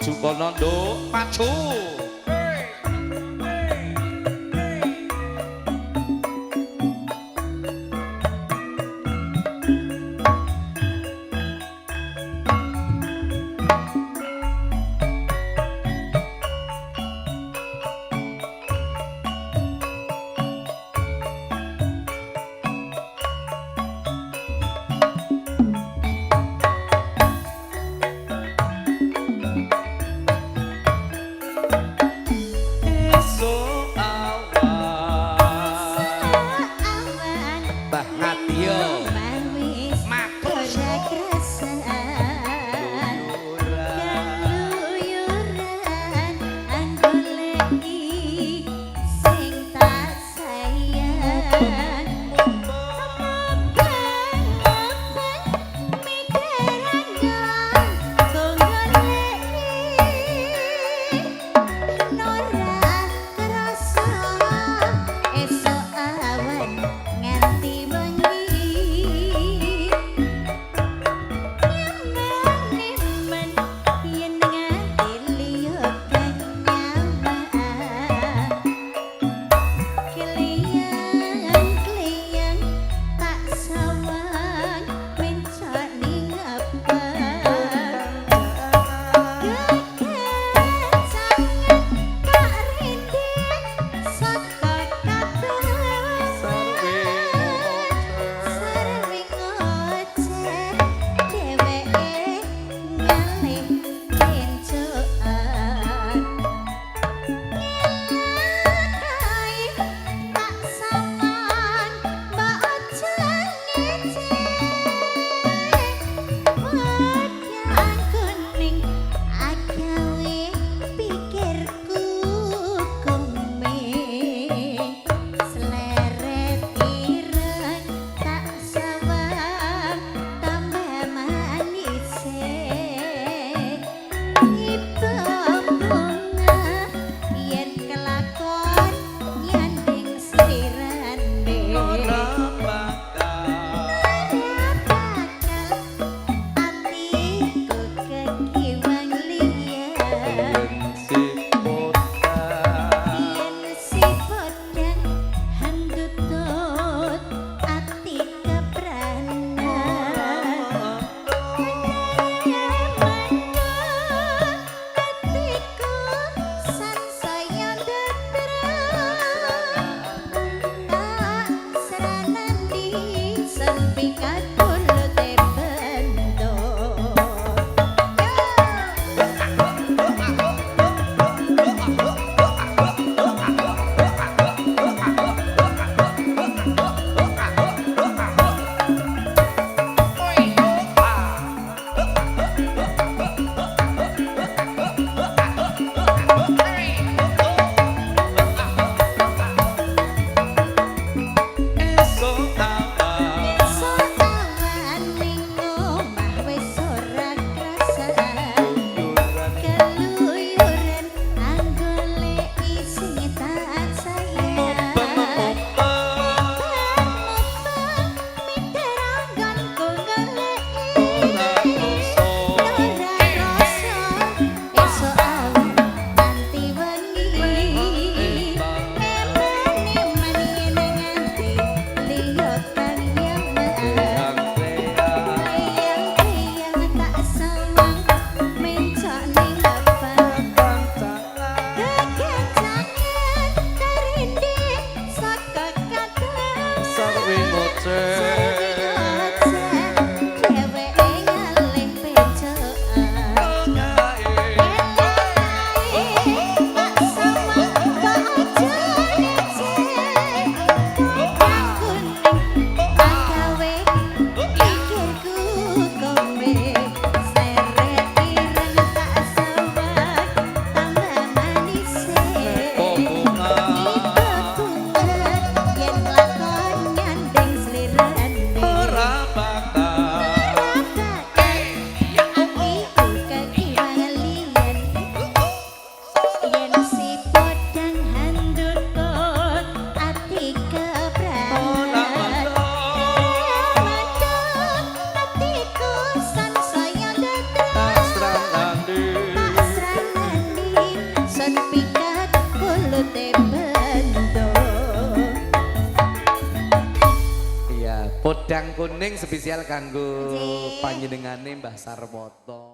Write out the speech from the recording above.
Maju kono, Nduk, maju. Esuk awan. Awan. Mbah Ngatio. Wis Matur ora krasan. Keluyuran anggoleki sing tak sayang. Esok awan nganti wengi. Nyemen yen nganti liya kang nyaman. Kliyang-kliyang tak sawang mencok ning abang. Kekencangan tak rinding saka kabar. Sarwi ngoceh dheweke ngalih kencokan. Ngelakae tak sawan mbok aja ngece. Podang kuning agawe pikirku kuming. Sleret ireng tak sawang tambah manise. Ibu bunga yen kelakon nyanding slirane. Ora bakal. Ora bakal atiku kekiwang liya. Yen si podang. Yen si podang handutut ati kepranan. Atiku sansaya ndetram. Tak sranandi sempikat kulute bentuk. Esuk awan. Esuk awan ning omah wis ora krasan. Keluyuran anggoleki sing tak sayang. Mubeng-mubeng. Miteranggonku goleki. Ora krasa. Ora krasa esuk awan nganti wengi. Eman-eman yen nganti liya kang nyaman. Kliyang-kliyang tak sawang mencok ning abang. Kekencangan terinding saka katon. Sarwi ngoceh. Sarwi ngoceh dheweke ngalih pencokan. Tak sawang mbok aja ngece. Podang kuning agawe pikirku kombe. Seret ireng tak sawang tambah manise. Bunga. Ibu bunga yen lakon nyanding slirane. Mulute bendo. Iya, Podang Kuning spesial kanggo Nggih. panjenengane Mbah Sarwoto.